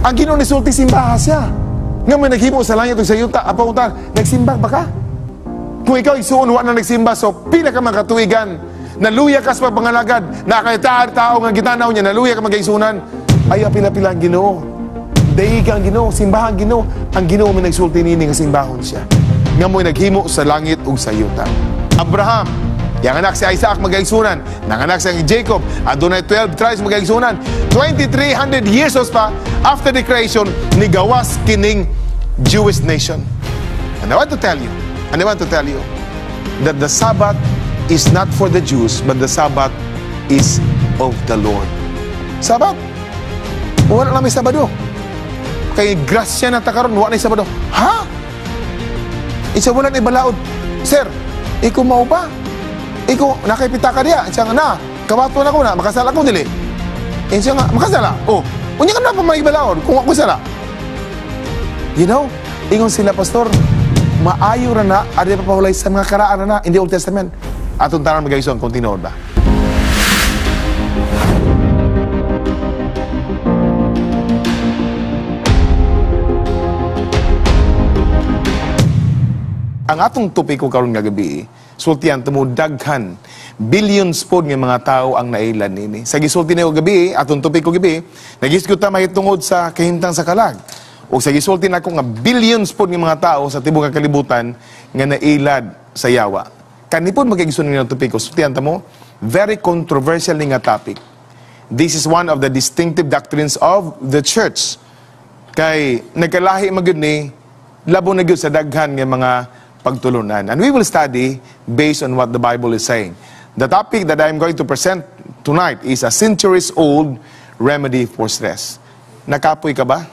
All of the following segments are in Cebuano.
Ang Ginoo nisulti simbaha siya. Nga may naghimo sa langit ug sa yuta, apan unta, nagsimba ba ka? Kung ikaw igsuon wa na nagsimba, so pila ka man katuigan, naluya ka sa pagpangalagad, nakaitaan tao nga gitanaw niya, naluya ka magaigsunan, ay pila-pila ang Ginoo. Dayeg ang Ginoo, simbahan ang Ginoo. Ang Ginoo may nagsulti nini nga simbahon siya. Nga mo'y naghimo sa langit ug sa yuta. Abraham, yang anak si Isaac magaigsunan, nanganak siya Jacob, adunay 12 tribes magaigsunan. 2300 years pa after the creation, nigawas kining Jewish nation. And I want to tell you, and I want to tell you that the Sabbath is not for the Jews, but the Sabbath is of the Lord. Sabbath? Wala na may Sabado. Kay grasya na ta karon, wala na Sabado. Ha? Isa wala na ibalaod. Sir, ikaw mao ba? Ikaw, nakaipita ka diya. Siya nga na, kawato na ko na, makasala ko dili. Eh, siya nga, makasala. Oh, unya ka na pa may ibalaod kung ako sala. You know, ingon sila, pastor, maayo ra na, adi pa pahulay sa mga karaan na in the Old Testament. Atong tanan magaison kung tinuod ba. Ang atong topiko karon nga gabi, sultian tamo daghan billions pod nga mga tao ang nailan nini. Sa gisulti niyo gabi, atong topiko gabi, nagisguta mahitungod sa kahimtang sa kalag. O sa gisulti nako nga billions pod nga mga tao sa tibuok kalibutan nga nailad sa yawa. Kani pod magigison ni topiko, sultian tamo, very controversial ni nga topic. This is one of the distinctive doctrines of the church. Kay nagkalahi magyud ni labo na gyud sa daghan nga mga pagtulunan. And we will study based on what the Bible is saying. The topic that I'm going to present tonight is a centuries-old remedy for stress. Nakapoy ka ba?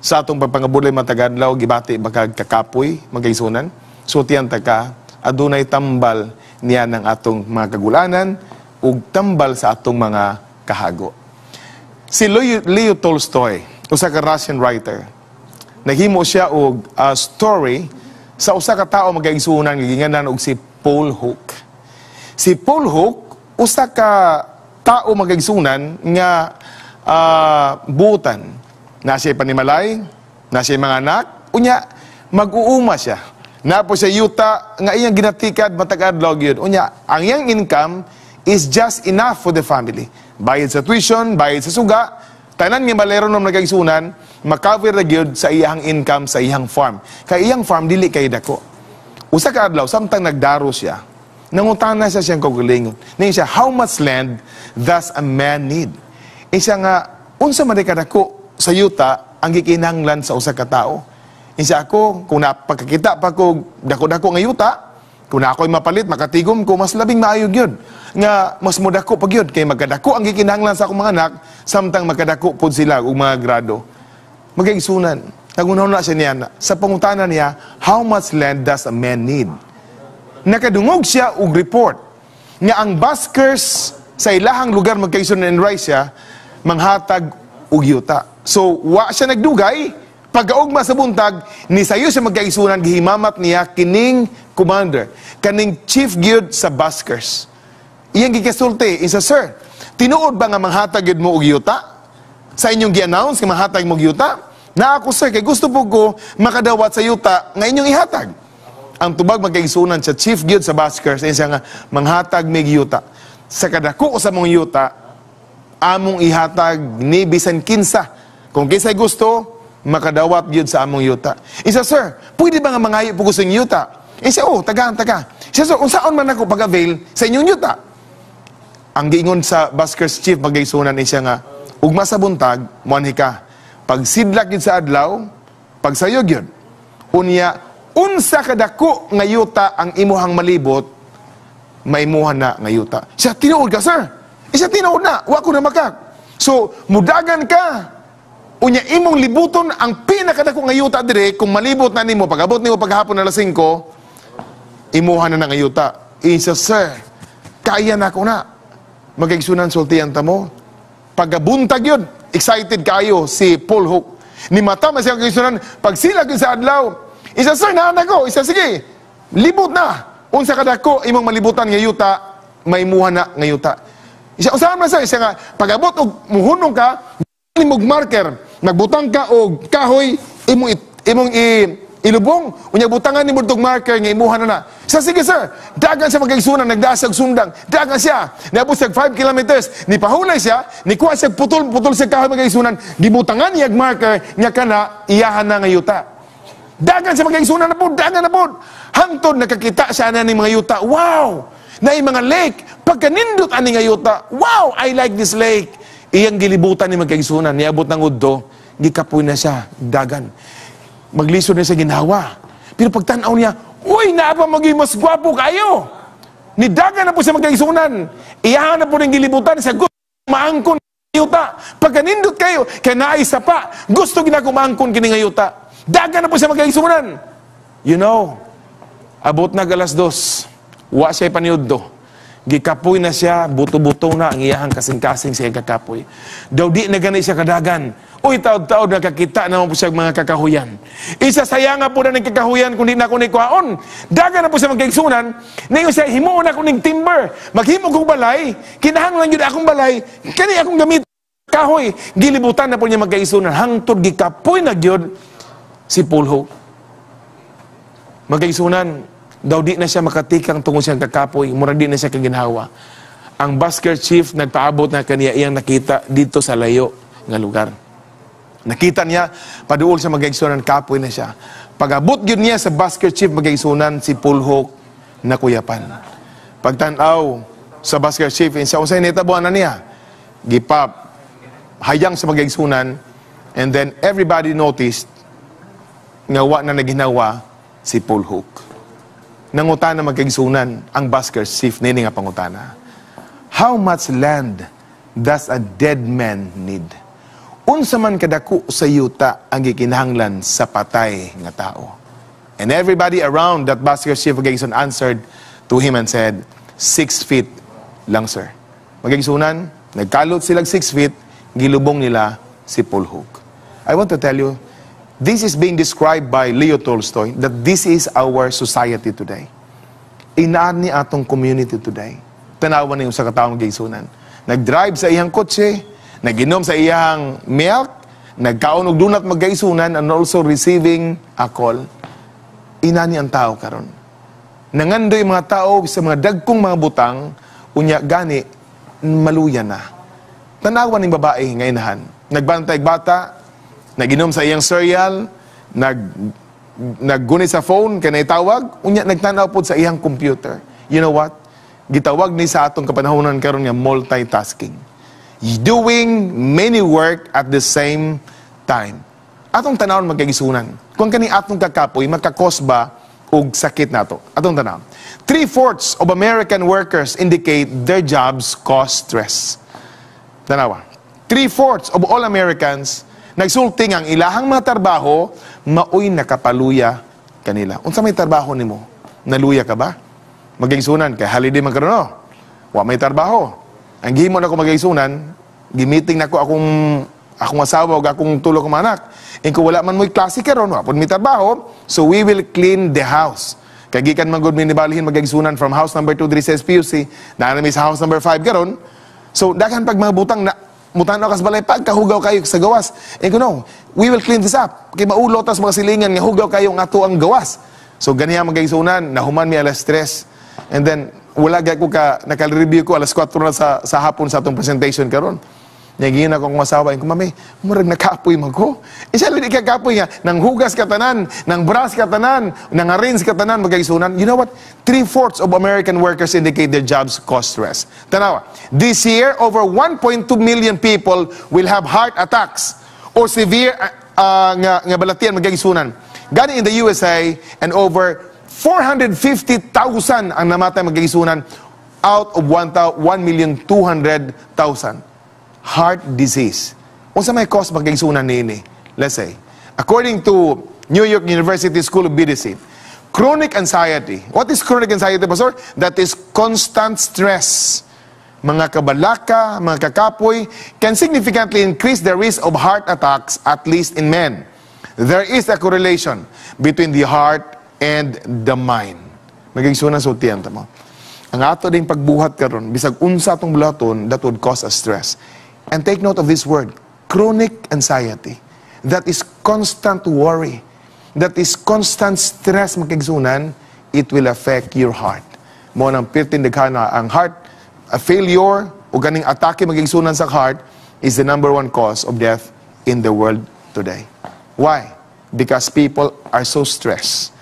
Sa atong pagpangabudlay matagadlaw, gibati ba kag kakapoy, magkaisunan? Sultian ta ka, adunay tambal niya ng atong mga kagulanan ug tambal sa atong mga kahago. Si Leo Tolstoy, usa ka Russian writer, naghimo siya og story sa usa ka tawo magaigsuonan nga ginganan og si Paul Hook. Si Paul Hook usa ka tawo magaigsuonan nga buutan. Na siya panimalay, na siya mga anak, unya mag-uuma siya. Napo siya yuta nga iyang ginatikad matag adlaw gyud. Unya ang iyang income is just enough for the family. Bayad sa tuition, bayad sa suga, tanan nga balero nom nagaigsuonan, makover ra gyud sa iyang income sa iyang farm. Kay iyang farm dili kay dako. Usa ka adlaw samtang nagdaro siya, nangutana siya siyang kaugalingon. Ningon siya, how much land does a man need? Isa nga unsa man kadako sa yuta ang gikinahanglan sa usa ka tawo? Isa ako kung napagkakita pa ko dako-dako nga yuta, kung na ako'y mapalit makatigom ko, mas labing maayo gyud nga mas modako pa gyud kay magkadako ang gikinahanglan sa akong mga anak samtang magkadako pod sila og mga grado. Magaigsunan, nagunahon na siya niya sa pangutana niya, how much land does a man need? Nakadungog siya og report nga ang buskers sa ilahang lugar magkaigsunan in Russia manghatag og yuta. So wa siya nagdugay, pagkaugma sa buntag ni sayo siya magkaigsunan, gihimamat niya kining commander, kaning chief gyud sa buskers. Iyang gikasulti, isa, sir, tinuod ba nga manghatag gyud mo og yuta? Sa inyong gi-announce nga manghatag mo og yuta? Na ako, sir, kay gusto po ko makadawat sa yuta nga inyong ihatag. Ang tubag magkaigsunan sa chief gyud sa buskers, siya nga manghatag mig yuta. Sa kadako sa mong yuta, among ihatag ni bisan kinsa. Kung kinsay gusto, makadawat gyud sa among yuta. Isa, sir, pwede ba nga mangayo po ko sa inyong yuta? Isa, oh, tagaan, taga. Isa, sir, unsaon man ako pag-avail sa inyong yuta? Ang giingon sa buskers chief magkaigsunan siya nga, ugma sa buntag, muanhi ka. Pagsidlak yun sa adlaw, pagsayog yun. Unya, unsa kadako nga yuta ang imuhang malibot, maimuha na nga yuta. Siya, tinuod ka, sir. Siya, tinuod na. Wa ko na makak. So, mudagan ka. Unya, imong libuton ang pinakadako nga yuta dire, kung malibot na nimo, pag-abot nimo paghapon alas 5, imuha na nga yuta. Isa, sir, kaya na ko na. Magaigsunan sultian ta mo. Pagabuntag yun, excited kayo si Paul Hook. Ni mata man siya kaigsunan, pagsilag yun sa adlaw. Isa, sir, naan ako. Isa, sige, libot na. Unsa kadako imong malibutan nga yuta, maimuha na nga yuta. Isa, unsa man, sir? Isa nga, pag-abot og muhunong ka, nimog marker. Magbutang ka og kahoy, imong ilubong. Unya butangan nimo og marker nga imuha na na. Sa sige, sir, dagan siya, magkaigsunan, nagdasag sundang. Dagan siya. Niabot siya 5 kilometers. Ni pahulay siya, ni kuha siya putol-putol siya kahoy, magkaigsunan. Gibutangan niya marker nga kana iyahan na nga yuta. Dagan siya, magkaigsunan na po, dagan na po. Hangtod nakakita siya na ng mga yuta. Wow! Na mga lake. Pagkanindot ani nga yuta. Wow! I like this lake. Iyang gilibutan ni magkaigsunan. Niabot ng udto, gikapoy na siya. Dagan. Maglisod na siya ginhawa. Pero pagtanaw niya, uy, naa pa maging mas gwapo kayo. Nidagan na po siya, magkaigsunan. Iyahan na po ng gilibutan siya. Gusto maangkon yuta. Pagkanindot kayo, kay naay sapa. Gusto gina ko maangkon kini nga yuta. Dagan na po siya, magkaigsunan. Abot na 2:00. Wa siya paniudto. Gikapoy na siya, buto-buto na ang iyahang kasing-kasing siya kakapoy. Daw di na gani siya kadagan. Uy, taod-taod nakakita naman po siya mga kakahuyan. Isa saya nga po na ng kakahuyan kung di na ako ni kuhaon. Dagan na po siya, magkaigsunan. Ningon siya, himuon ako ning timber. Maghimo kong balay, kinahanglan yun akong balay, kani akong gamit kahoy. Gilibutan na po niya, magkaigsunan. Hangtod gikapoy na gyud si Pulho. Magkaigsunan, daw di na siya makatikang tungod siyang kakapoy, murag di na siya kaginhawa. Ang busker chief nagpaabot na kaniya iyang nakita dito sa layo nga lugar. Nakita niya, paduol sa magkaigsunan, kapoy na siya. Pag-abot yun niya sa busker chief, magkaigsunan, si Pulhok na kuyapan. Pagtanaw sa busker chief, sa unsay nitabuan na niya, gipap, hayang sa magkaigsunan, and then everybody noticed nga wa na naginawa si Pulhok. Nangutana, magkaigsunan, ang busker chief nini nga pangutana. "How much land does a dead man need?" Unsa man kadako sa yuta ang gikinahanglan sa patay nga tao? And everybody around that busker chief, magkaigsunan, answered to him and said, "6 feet lang, sir." Magkaigsunan, nagkalot silang 6 feet, gilubong nila si Pulhok. I want to tell you, this is being described by Leo Tolstoy, that this is our society today. Inaan ni atong community today. Tanawan niyo sa katawang gaysunan. Nag-drive sa iyang kotse, naginom sa iyang milk, nagkaon og donut, magkaigsunan, and also receiving a call. Inani ang tao karon. Nangandoy mga tao sa mga dagkong mga butang, unya gani maluya na. Tanawan ning babae nga inahan. Nagbantay bata, naginom sa iyang cereal, naggunit sa phone kay tawag, unya nagtanaw pod sa iyang computer. You know what? Gitawag ni sa atong kapanahonan karon nga multitasking. Doing many work at the same time. Atong tanawon, magkaigsunan. Kung kani atong kakapoy, maka-cause ba og sakit nato? Atong tanawon. Three-fourths of American workers indicate their jobs cause stress. Tanawa. Three-fourths of all Americans nagsulti ang ilahang mga trabaho maoy nakapaluya kanila. Unsa may trabaho nimo? Naluya ka ba? Magkaigsunan kay holiday man karon, no? Wa may trabaho. Ang gihimo nako, magkaigsunan, gi-meeting nako akong akong asawa ug akong tulo ka mga anak. Inko wala man mo'y klase karon, wa pud mi trabaho, so we will clean the house. Kay gikan man gud mi nibalhin, magkaigsunan, from house number 2 diri sa SPUC, naa na mi sa house number 5 karon. So daghan pag mga butang na mutanaw kas balay pagkahugaw kayo sa gawas. Eh no, we will clean this up. Kay maulo tas mga silingan nga hugaw kayo nga ato ang gawas. So ganiya, magkaigsunan, nahuman mi alas 3. And then wala gay ko ka naka-review ko alas 4 na sa hapon sa atong presentation karon. Nyagiyon ako akong asawa, ko, "Mami, murag nakapoy man ko." Isa di ka kapoy nga, nang hugas ka tanan, nang brush ka tanan, nang rinse ka tanan, magkaigsunan. You know what? Three-fourths of American workers indicate their jobs cause stress. Tanawa, this year, over 1.2 million people will have heart attacks or severe nga balatian, magkaigsunan. Gani in the USA, and over 450,000 ang namatay, magkaigsunan, out of 1,200,000 heart disease. Unsa may cause, magkaigsunan, niini? Let's say, according to New York University School of Medicine, chronic anxiety. What is chronic anxiety, Pastor? That is constant stress. Mga kabalaka, mga kakapoy, can significantly increase the risk of heart attacks, at least in men. There is a correlation between the heart and the mind. Magkaigsunan, sultihan ta mo. Ang ato ding pagbuhat karon, bisag unsa atong bulaton, that would cause us stress. And take note of this word, chronic anxiety. That is constant worry. That is constant stress, mga kaigsuonan, it will affect your heart. Mao nang pirting daghana ang heart a failure o ganing atake, mga kaigsuonan, sa heart is the number one cause of death in the world today. Why? Because people are so stressed.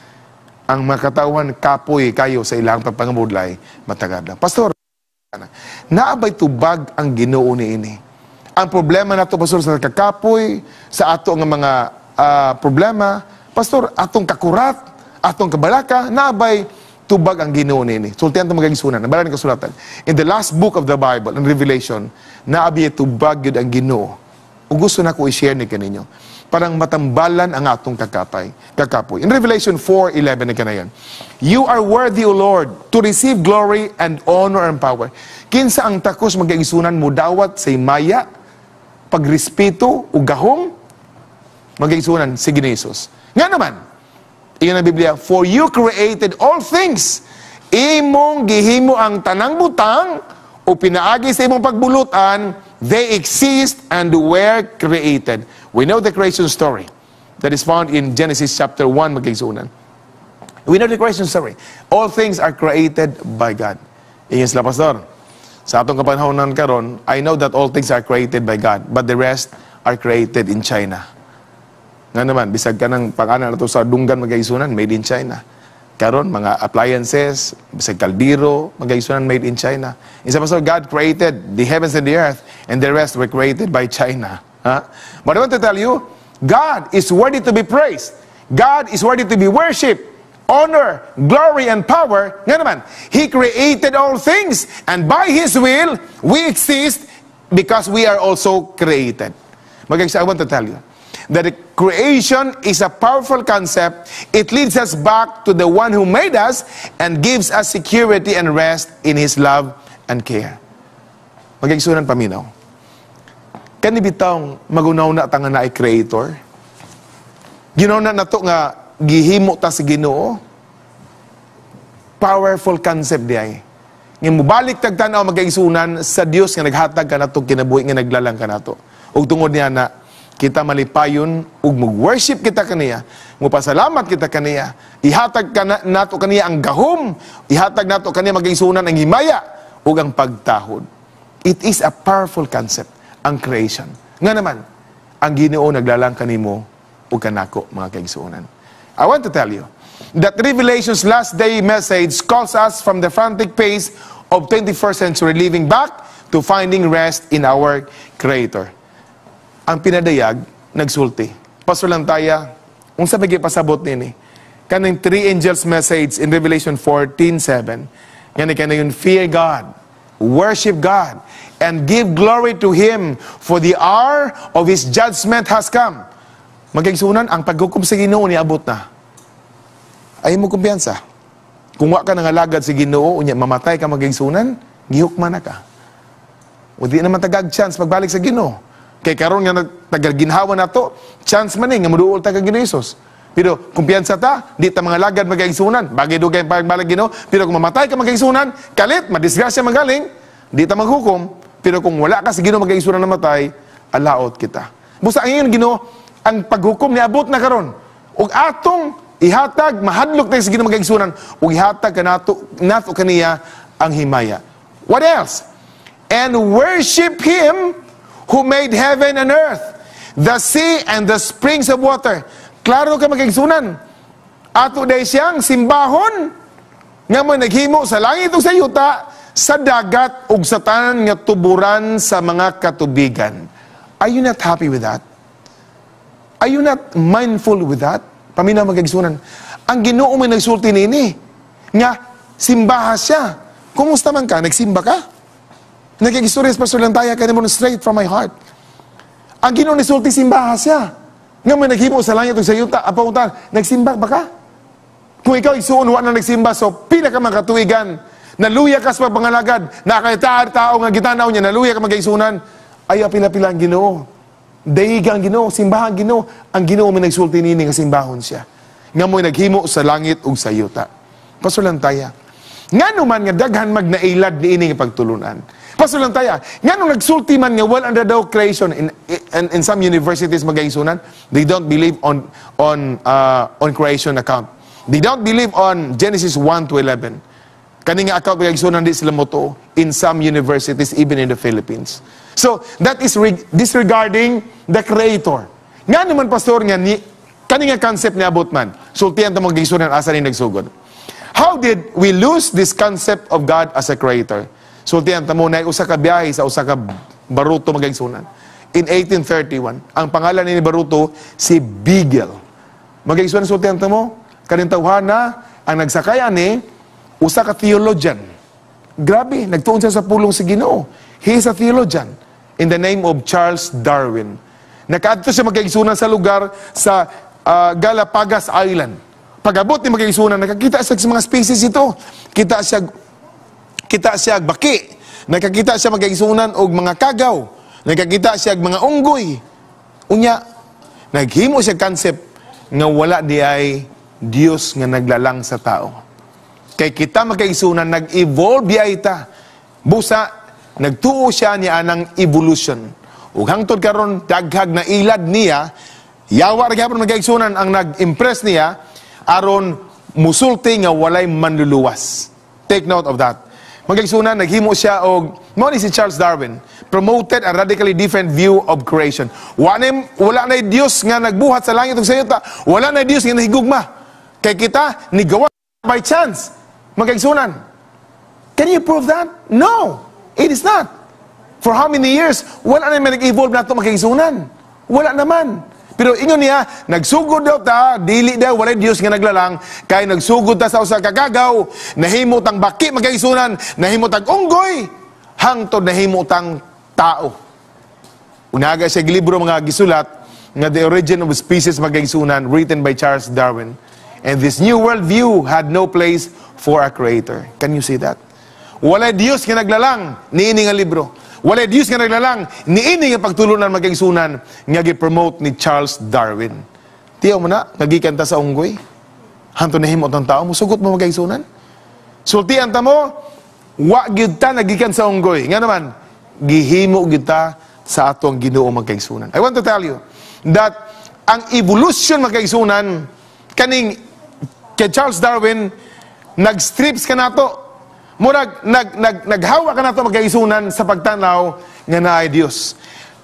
Ang mga katawhan kapoy kayo sa ilang pagpangabudlay matag adlaw. Pastor, naa bay tubag ang Ginoo niini? Ang problema nato, Pastor, sa kakapoy, sa ato nga mga problema, Pastor, atong kakurat, atong kabalaka, naa bay tubag ang Ginoo niini? Sultihan ito, mga kaigsuonan, ang balaan kasulatan. In the last book of the Bible, in Revelation, naa bay tubag gyud ang Ginoo. Ug gusto na ko i-share ni kaninyo. Parang matambalan ang atong kakapoy. In Revelation 4:11 na kanayon, "You are worthy, O Lord, to receive glory and honor and power." Kinsa ang takos, mga kaigsuonan, mo dawat sa himaya, pagrespeto ug gahom? Mga kaigsuonan, si Ginoo Jesus. Nga naman, iyon ang Biblia, "For you created all things." Imong gihimo ang tanang butang o pinaagi sa imong pagbulutan, they exist and were created. We know the creation story that is found in Genesis chapter 1, mga kaigsuonan. We know the creation story. All things are created by God. Ingon sila, "Pastor, sa atong kapanahonan karon, I know that all things are created by God, but the rest are created in China." Nga naman, bisag ka ng pang-ana na to sa dunggan, mga kaigsuonan, made in China. Karon, mga appliances, bisag kaldero, mga kaigsuonan, made in China. Isa, Pastor, God created the heavens and the earth, and the rest were created by China. Huh? But I want to tell you, God is worthy to be praised. God is worthy to be worshipped, honor, glory, and power. Nga naman, He created all things, and by His will, we exist because we are also created. Mga, I want to tell you that the creation is a powerful concept. It leads us back to the one who made us and gives us security and rest in His love and care. Mga kaigsuonan, paminaw. Kani bitawng maghuna-huna ta nga naay creator. Ginoo na nato nga gihimo ta sa Ginoo. Powerful concept di ay. Nga mubalik tag tan-aw, mga kaigsuonan, sa Dios nga naghatag kanato kinabuhi nga naglalang kanato. Ug tungod niya na kita malipayon ug mag-worship kita kaniya, mupasalamat kita kaniya, ihatag kana nato kaniya ang gahom, ihatag nato kaniya, mga kaigsuonan, ang himaya ug ang pagtahod. It is a powerful concept ang creation. Nga naman, ang Ginoo naglalang kanimo ug kanako, mga kaigsuonan. I want to tell you that Revelation's last day message calls us from the frantic pace of 21st century living back to finding rest in our Creator. Ang pinadayag, nagsulti. "Pastor Lantaya, unsa may pasabot nini?" Kaning three angels message in Revelation 14:7. Ngani kanayon, "Fear God, worship God, and give glory to Him, for the hour of His judgment has come." Mga kaigsuonan, ang paghukom sa Ginoo niabot na. Ay mo kumpiyansa. Kung wa ka nangalagad sa Ginoo, unya mamatay ka, mga kaigsuonan, gihukman na ka. O di naman tagag chance pagbalik sa Ginoo. Kay karon nga tagal ginhawa na to, chance man eh nga moduol ta kang Ginoo Jesus. Pero kumpiyansa ta, di ta mangalagad, mga kaigsuonan. Bagay dugay pagbalik Ginoo, pero kung mamatay ka, mga kaigsuonan, kalit, madisgrasya magaling, di ta maghukom. Pero kung wala ka sa Ginoo, mga kaigsuonan, namatay, alaot kita. Busa ang ingon Ginoo, ang paghukom niabot na karon. Ug atong ihatag, mahadlok tayo sa Ginoo, mga kaigsuonan, ug ihatag kanato nato kaniya ang himaya. What else? "And worship Him who made heaven and earth, the sea and the springs of water." Klaro ka, mga kaigsuonan. Ato day siyang simbahon nga mo naghimo sa langit ug sa yuta, sa dagat ug sa tanan nga tuburan sa mga katubigan. Are you not happy with that? Are you not mindful with that? Paminaw, mga kaigsuonan. Ang Ginoo may nagsulti nini nga simbaha siya. Kumusta man ka? Nagsimba ka? Nagkikistorya Pastor Lantaya kanimo straight from my heart. Ang Ginoo nisulti simbaha siya. Nga may naghimo sa langit ug sa yuta, ang pangutan, nagsimba ba ka? Kung ikaw igsuon wa na nagsimba, so pila ka mga katuigan, naluya ka sa pagpangalagad, nakay tao nga gitanaw niya, naluya ka, mga kaigsuonan, ay pila-pila ang Ginoo. Daiga ang Ginoo, simbahan ang Ginoo. Ang Ginoo may nagsulti nini nga simbahon siya. Nga mo'y naghimo sa langit ug sa yuta. Pastor Lantaya, nga naman nga daghan magnailad ni ini nga pagtulunan. Pastor lang tayo, nga nung nagsulti man nga wala na daw creation in some universities, mga kaigsunan, they don't believe on creation account. They don't believe on Genesis 1 to 11. Kani nga account, mga kaigsunan, di sila motuo in some universities, even in the Philippines. So, that is disregarding the Creator. Nga naman, Pastor, nga ni, kani nga concept niabot man? Sultian ta, mga kaigsunan, asa ni nagsugod. How did we lose this concept of God as a creator? Sultian ta mo na usa ka biyahe sa usa ka baruto, mga kaigsunan. In 1831, ang pangalan ni baruto si Beagle. Mga kaigsunan, sultian ta mo, kaning tawhana ang nagsakay ani usa ka theologian. Grabe, nagtuon siya sa pulong sa Ginoo. He is a theologian in the name of Charles Darwin. Nakaadto siya, mga kaigsunan, sa lugar sa Galapagos Island. Pag-abot ni, mga kaigsunan, nakakita siya sa mga species ito. Kita siya baki. Nakakita siya, mga kaigsunan, og mga kagaw. Nakakita siya og mga unggoy. Unya, naghimo siya concept nga wala di ay Dios nga naglalang sa tao. Kay kita, mga kaigsunan, nag-evolve di ay ta. Busa, nagtuo siya niya anang evolution. Ug hangtod karon daghag na ilad niya, yawa ra gyapon, mga kaigsunan, ang nag-impress niya aron musulti nga walay manluluwas. Take note of that. Mga kaigsunan, naghimo siya og mao ni si Charles Darwin promoted a radically different view of creation. Wala na Dios nga nagbuhat sa langit ug sa yuta. Wala na Dios nga nahigugma. Kay kita nigawa by chance. Mga kaigsunan, can you prove that? No, it is not. For how many years, wala na man nag-evolve nato, mga kaigsunan. Wala naman. Pero ingon niya, nagsugod daw ta, dili daw, walay Dios nga naglalang, kay nagsugod ta sa usa ka kagaw, nahimo tang baki, mga kaigsunan, nahimo tang unggoy, hangtod nahimo tang tao. Unaga siya libro, mga gisulat, nga The Origin of Species, mga kaigsunan, written by Charles Darwin. And this new world view had no place for a creator. Can you see that? Walay Dios nga naglalang niini nga libro. Walay Dios nga naglalang niini nga pagtulunan, mga kaigsunan, nga gi-promote ni Charles Darwin. Tiyaw mo na, nga gikan ta sa unggoy. Hangtod nahimo tang tao, musugot mo, mga kaigsunan? Sultian ta mo, wa gyud ta nagikan sa unggoy. Nga naman, gihimo gyud ta sa atong Ginoo, mga kaigsunan. I want to tell you that ang evolution, mga kaigsunan, kaning kay Charles Darwin, nag-strips ka nato. Murag nag nag naghawa ka nato, mga kaigsunan, sa pagtanaw nga naay Dios.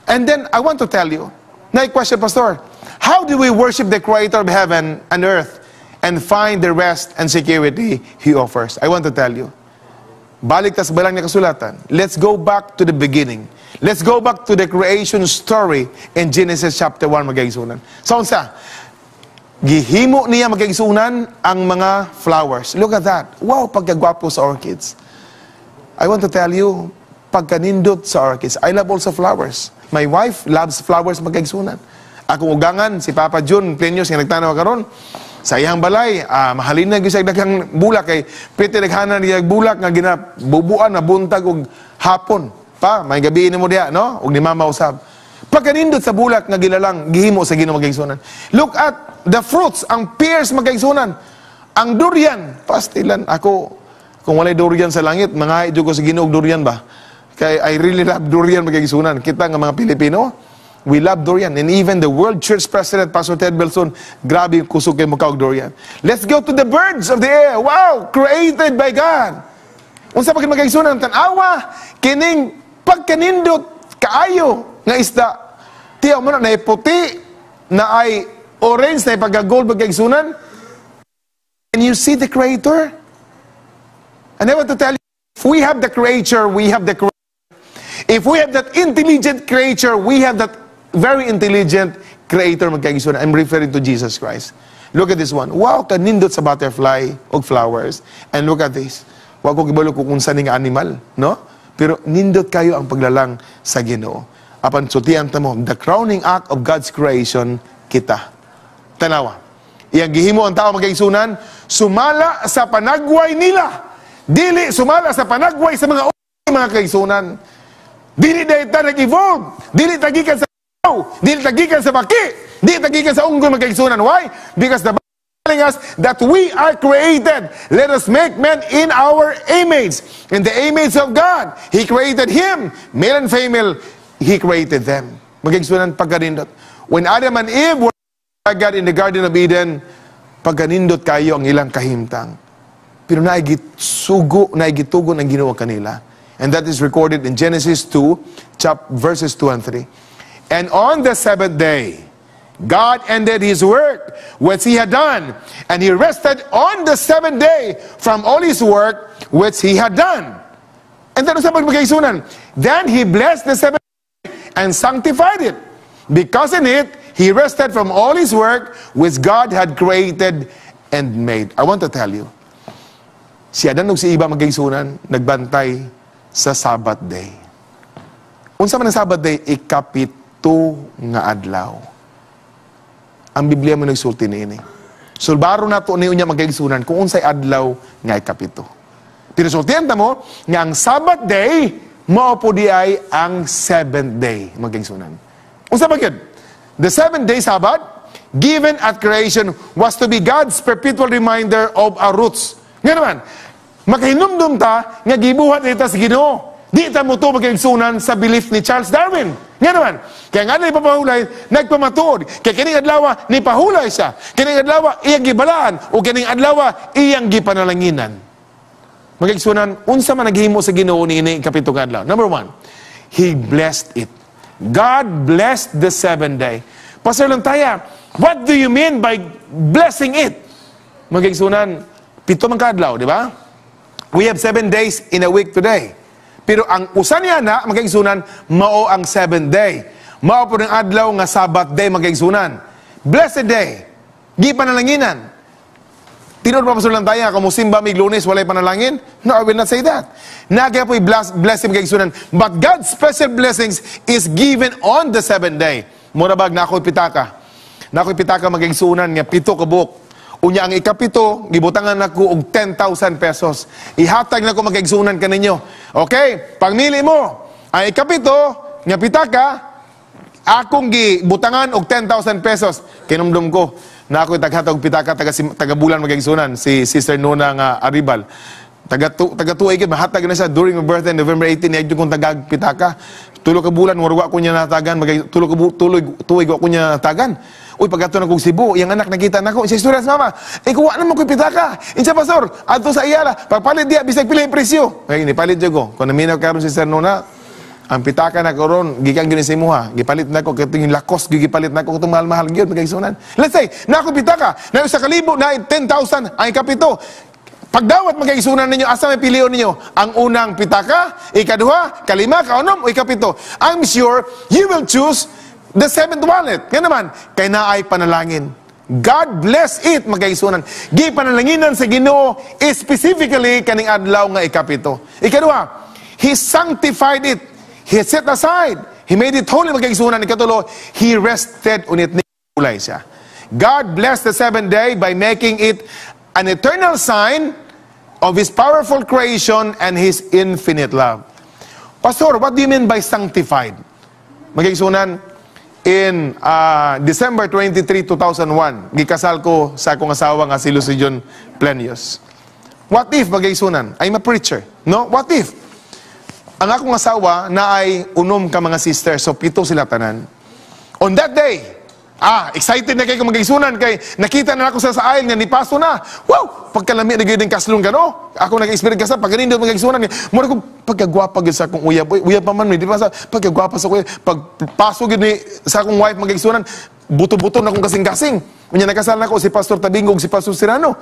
And then I want to tell you, na question, Pastor, how do we worship the creator of heaven and earth and find the rest and security he offers? I want to tell you. Balik ta sa balang nga kasulatan. Let's go back to the beginning. Let's go back to the creation story in Genesis chapter 1, mga kaigsunan. So unsa? Gihimo niya, mga kaigsunan, ang mga flowers. Look at that. Wow, pagkagwapo sa orchids. I want to tell you, pagkanindot sa orchids. I love also flowers. My wife loves flowers, mga kaigsunan. Akong ugangan, si Papa Jun Plenyos, nga nagtanaw karon sa iyang balay, mahalin na gyud siya daghang bulak kay pwede naghanan niya bulak nga ginabubuan na buntag ug hapon. Pa, may gabi nimo diha, no? Ug ni Mama usab. Pagkanindot sa bulak nga gilalang, gihimo sa Ginoo, mga kaigsunan. Look at the fruits, ang pears, mga kaigsunan. Ang durian, pastilan ako kung walay durian sa langit, mga ko sa Ginoo og durian ba? Kay I really love durian, mga kaigsunan. Kita nga mga Pilipino, we love durian. And even the World Church President, Pastor Ted Wilson, grabe yung kusog kay mukha og durian. Let's go to the birds of the air. Wow! Created by God. Unsa pa mga kaigsunan, tan-awa kining pagkanindot kaayo nga isda. Tiyaw mo na, puti na ay orange na pagka-gold, mga kaigsunan. Can you see the Creator? And I want to tell you, if we have the Creator, we have the Creator. If we have that intelligent creature, we have that very intelligent Creator, mga kaigsunan. I'm referring to Jesus Christ. Look at this one. Wow, kanindot sa butterfly og flowers. And look at this. Wa ko kibalo kung unsa ning animal, no? Pero nindot kayo ang paglalang sa Ginoo. Apan sultian ta mo, the crowning act of God's creation, kita. Tanawa. Iyang gihimo ang tao, mga kaigsunan, sumala sa panagway nila. Dili sumala sa panagway sa mga mga kaigsunan. Dili dahil ta nag-evolve. Dili ta gikan sa, dili ta gikan sa baki. Dili ta gikan sa unggoy, mga kaigsunan. Why? Because the Bible Telling us that we are created. Let us make man in our image. In the image of God, He created him. Male and female, He created them. Mga igsuonan, pagkanindot. When Adam and Eve were by God in the Garden of Eden, pagkanindot kayo ang ilang kahimtang. Pero naay gisugo, naay gitugon ang Ginoo kanila. And that is recorded in Genesis 2, verses 2 and 3. "And on the seventh day, God ended His work which He had done, and He rested on the seventh day from all His work which He had done." And then, sa mga igsuonan, "Then He blessed the seventh day and sanctified it, because in it He rested from all His work which God had created and made." I want to tell you, si Adan ug si Eva, mga igsuonan, nagbantay sa Sabbath day. Unsa man ang Sabbath day? Ikapito nga adlaw. Ang Biblia mo nagsulti niini. Sulbaro nato ni unya, mga igsuonan, kung unsay adlaw nga ikapito. Pero sultihan ta mo nga ang Sabbath day mao po diay ang seventh day, mga igsuonan. Unsa ba gyud? The seventh day Sabbath given at creation was to be God's perpetual reminder of our roots. Nga naman, makahinumdum ta nga gibuhat ita sa Ginoo. Di ta mo to, mga igsuonan, sa belief ni Charles Darwin. Nga naman, kaya nga ni papahulay, nagpamatuod. Kaya kining adlaw, ni pahulay siya. Kining adlaw, iyang gibalaan. O kining adlaw, iyang gipanalanginan. Mga igsuonan, unsa man naghimo sa Ginoo niini ikapito nga adlaw? Number one, He blessed it. God blessed the seventh day. Pastor Lantaya, what do you mean by blessing it? Mga igsuonan, 7 man kaadlaw, di ba? We have 7 days in a week today. Pero ang usa niya na, mga igsuonan, mao ang seventh day. Mao po ng adlaw nga Sabbath day, mga igsuonan. Blessed day. Di panalanginan. Tinuod pa, Pastor Lantaya, kung musimba mig Lunes, walay panalangin? No, I will not say that. Naa poy blessing, mga igsuonan. But God's special blessings is given on the seventh day. Mura bag na ako'y pitaka. Na ako'y pitaka, mga igsuonan, nga 7 ka buok. Unya ang ikapito, gibutangan nako og 10,000 pesos. Ihatag nako, mga igsuonan, kaninyo. Okay, pagmili mo. Ang ikapito nga pitaka, akong gibutangan og 10,000 pesos. Kinumdum ko na ako'y taghatag pitaka taga bulan, mga igsuonan, si Sister Nona nga Aribal. Taga tuig gid mahatag na siya during my birthday, November 18, niya kong tagag pitaka. 3 ka bulan wa ko niya natagan, magay 3 ka tuloy tuig wa ko niya natagan. Uy, pag-adto na kong Cebu, iyang anak nakita nako, siya istorya sa mama. Eh, kuha naman ko pitaka. Insa, pastor, adto sa Ayala, pagpalit diya, bisag pila yung presyo. Kaya nipalit jud ko. Kung naminaw karon si Sir Nona, ang pitaka na karon gikan gyud sa imuha. Gipalit na ko katong Lacoste, gipalit na ko katong mahal-mahal gyud, mga igsuonan. Let's say, na ako pitaka, na sa kalibo na 10,000 ang ikapito. Pagdawat, mga igsuonan ninyo, asa may pilion ninyo? Ang unang pitaka, ikaduha, kalima, kaunom, o ikapito? I'm sure you will choose the seventh wallet. Nga naman, kay naay panalangin. God bless it, mga igsuonan. Gi panalanginan sa Ginoo specifically kaning adlaw nga ikapito. Ikaduha, He sanctified it. He set aside. He made it holy, mga igsuonan. Ikatulo, He rested on it. Ulay siya. God blessed the seventh day by making it an eternal sign of His powerful creation and His infinite love. Pastor, what do you mean by sanctified? Mga igsuonan, in December 23, 2001, gikasal ko sa akong asawa nga si Lucy John Plenius. What if, mga igsuonan, I'm a preacher, no? What if ang akong asawa na ay 6 ka mga sister, so 7 sila tanan. On that day, excited na kay ko, mga igsuonan, kay nakita na ako sa aisle nga nipaso na. Wow! Pagkalami na gyud ang kaslong gano. Ako nag-experience kasal, pagkanindot, mga igsuonan. Mura ko pagkagwapa gyud sa akong uyab. Uy, uyab pa man mi, di ba sa pagkagwapa sa uyab. Pagpaso gyud ni sa akong wife, mga igsuonan, buto-buto na akong kasing-kasing. Unya nakasal na ko si Pastor Tabingog, si Pastor Serrano.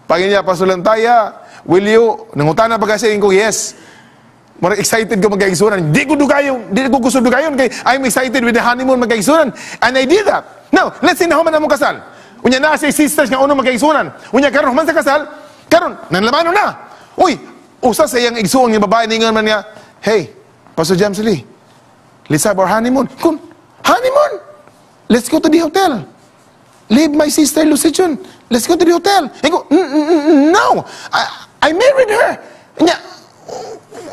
Pag niya, "Pastor Lantaya, will you?" Nangutana pa kasi ko, "Yes." Mura excited ko, mga igsuonan. Di ko dugayon, di ko gusto dugayon kay I'm excited with the honeymoon, mga igsuonan. And I did that. Now, let's say nahuman na mong kasal. Unya na si sisters nga uno, mga igsuonan. Unya karon human sa kasal, karon nanlamano na. Uy, usa sa iyang igsuon nga babae ningon man niya, "Hey, Pastor James Lee, let's have our honeymoon." Kun, honeymoon? Let's go to the hotel. Leave my sister Lucy Chun. Let's go to the hotel. I go, "No, I married her." Nya,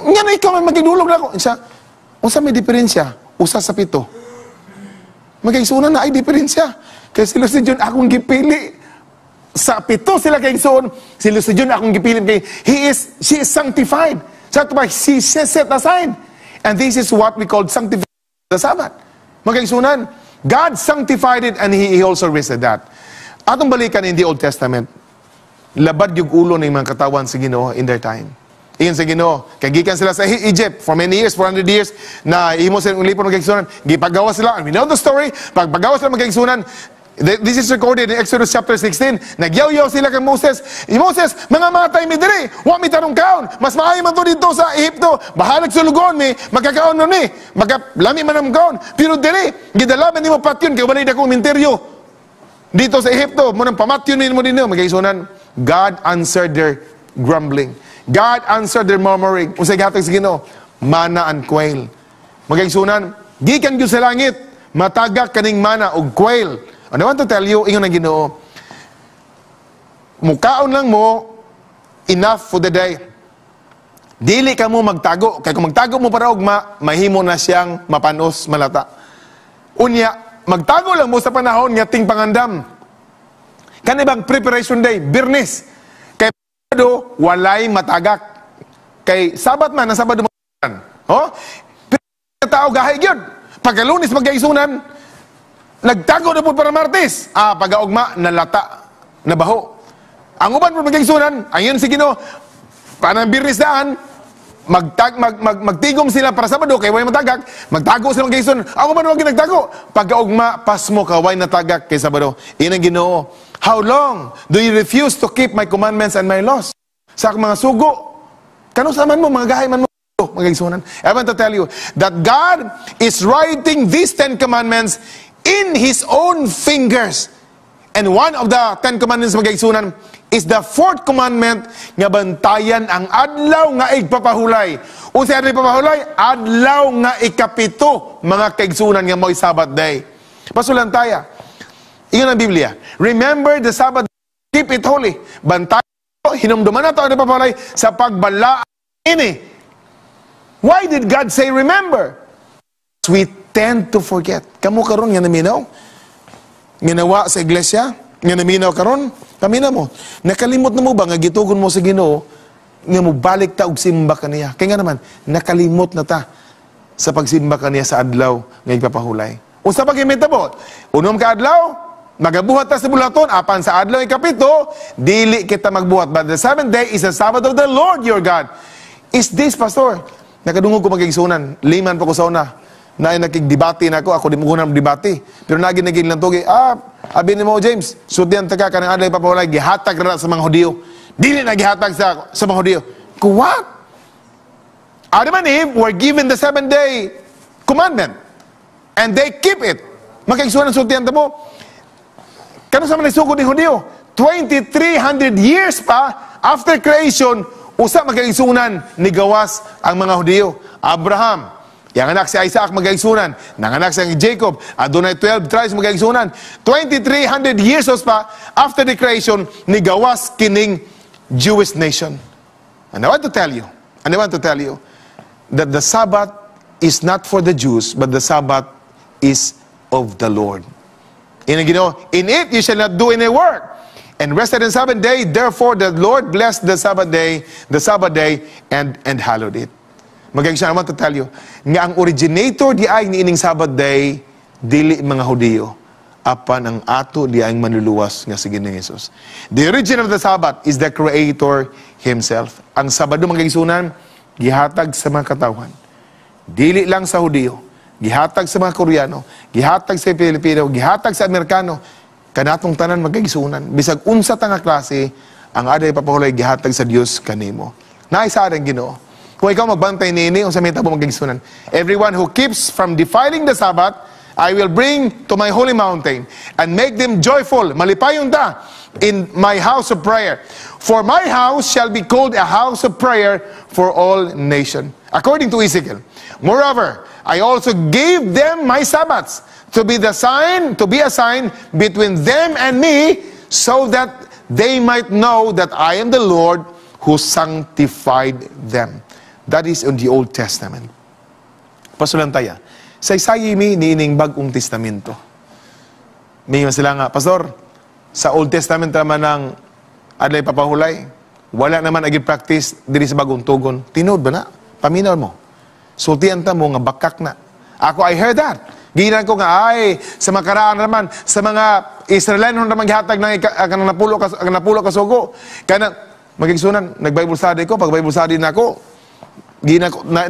nga na ikaw may magidulog na ako. Siya, unsa may diferensya? Usa sa 7. Mga igsuonan, naay diferensya. Kaya si Lucy John, akong gipili. Sa pito sila kay igsoon, si Lucy June akong gipilin kay she is sanctified. Sa ato ba, she set aside. And this is what we call sanctification of the Sabbath. Mga kaigsuonan, God sanctified it and He also rested that. Atong balikan in the Old Testament, labad yung ulo ng mga katawan sa Ginoo in their time. Ingon sa Ginoo, kay gikan sila sa Egypt for many years, 400 years, na imo sila ulipon, mga kaigsuonan, gipagawa sila, and we know the story, pagpagawa sila, mga kaigsuonan, this is recorded in Exodus chapter 16. Nagyaw-yaw sila kay Moses. "Moses, mga matay mi diri. Wa mi tarong kaon. Mas maayo man to dito sa Ehipto. Bahalag sulugon mi, magkakaon man mi. Magkalami man ang kaon. Pero diri, gidala man nimo patyon kay walay dakong minteryo. Dito sa Ehipto, mo nang pamatyon nimo dinhi." Mga kaigsuonan, God answered their grumbling. God answered their murmuring. Unsay gihatag sa Ginoo? Manna and quail. Mga kaigsuonan, gikan gyud sa langit, matagak kaning mana og quail. And I want to tell you, ingon ang Ginoo, mukaon lang mo enough for the day. Dili ka mo magtago. Kay kung magtago mo para ugma, mahimo na siyang mapanos, malata. Unya, magtago lang mo sa panahon nga ting pangandam. Kani bang preparation day, Birnes. Kay do walay matagak. Kay Sabat man, ang Sabado man. Oh? Pero tao gahay gyud. Pagka Lunes, mga kaigsuonan, nagtago na po para Martes. Ah, pag-augma, nalata, nabaho. Ang uban po, mga kaigsuonan, ayon si Ginoo, panang Birnes daan, magtag, mag, mag, magtigom sila para Sabado, kay way matagak, magtago sila, mga kaigsuonan. Ang uban wag nagtago. Pagkaugma, pasmo ka, way natagak kay Sabado. Ingon ang Ginoo, "How long do you refuse to keep my commandments and my laws?" Sa akong mga sugo, kanusa man mo, mga gahay man mo, mga kaigsuonan. I want to tell you that God is writing these 10 Commandments in His own fingers. And one of the 10 Commandments, mga kaigsuonan, is the fourth commandment nga bantayan ang adlaw nga igpapahulay. Unsa adlaw igpapahulay? Adlaw nga ikapito, mga kaigsuonan, nga mo'y Sabbath day. Pasulan taya. Ingon ang Biblia, "Remember the Sabbath, keep it holy." Bantayan, hinumduman nato ang ipapahulay sa pagbalaan ini. Why did God say remember? We tend to forget. Kamo karon nga naminaw, nga nawa sa iglesia, nga naminaw karon, paminaw mo. Nakalimot na mo ba nga gitugon mo sa Ginoo nga mo balik ta og simba kaniya? Kaya nga naman, nakalimot na ta sa pagsimba kaniya sa adlaw nga igpapahulay. Unsa pa gimitabo? Unom ka adlaw, magabuhat ta sa bulaton, apan sa adlaw ikapito, dili kita magbuhat. But the seventh day is the Sabbath of the Lord your God. Is this, Pastor? Nakadungog ko, mga kaigsuonan, liman pa ko sa una, na nakigdebate na ako, ako di mo ko debate. Pero nagi naging lang tugi, ah, abi ni mo James, sultian ta ka kanang adlaw ipapahulay, gihatag ra sa mga Hudiyo. Dili na gihatag sa mga Hudiyo. What? Adam and Eve were given the seven day commandment. And they keep it. Mga kaigsuonan, sultian ta mo, kano sa man sugod ni Hudiyo? 2300 years pa after creation, usa, mga kaigsuonan, ni gawas ang mga Hudiyo. Abraham, yang anak si Isaac, mga kaigsuonan, nanganak si Jacob, adunay 12 tribes, mga kaigsuonan. 2300 years pa after the creation, ni gawas kining Jewish nation. And I want to tell you, and I want to tell you, that the Sabbath is not for the Jews, but the Sabbath is of the Lord. In it you shall not do any work. And rested in seventh day, therefore the Lord blessed the Sabbath day, and hallowed it. Mga, I want to tell you, nga ang originator di ay ni ining Sabbath day, dili mga Hudiyo, apan ang ato di ang manluluwas nga si Ginoong Jesus. The origin of the Sabbath is the Creator Himself. Ang Sabado, mga kaigsuonan, gihatag sa mga katawhan. Dili lang sa Hudiyo, gihatag sa mga Koreano, gihatag sa Pilipino, gihatag sa Amerikano, kanatong tanan, mga kaigsuonan. Bisag unsa ta nga klase, ang adlaw ipapahulay gihatag sa Dios kanimo. Naay sa ang Ginoo. Kung ikaw magbantay niini, unsa may tabo, mga kaigsuonan? Everyone who keeps from defiling the Sabbath, I will bring to my holy mountain and make them joyful. Malipayon ta in my house of prayer. For my house shall be called a house of prayer for all nation. According to Ezekiel. Moreover, I also gave them my Sabbaths to be a sign between them and me, so that they might know that I am the Lord who sanctified them. That is in the Old Testament. Pasulantaya. Saysay mi niining Bagong Testamento. May sila nga, "Pastor, Sa Old Testament naman ng adlay papahulay. Wala naman agi practice diri sa Bagong Tugon. Tinuod ba na? Paminaw mo. Sultian ta mo nga bakak na. Ako, I heard that. Ginan ko nga, ay, sa mga karaan naman, sa mga Israelino naman gihatag ng kanang 10 ka sugo. Kana, magigsunan, nag-Bible study ko, pag Bible study na ako, ginan ko, na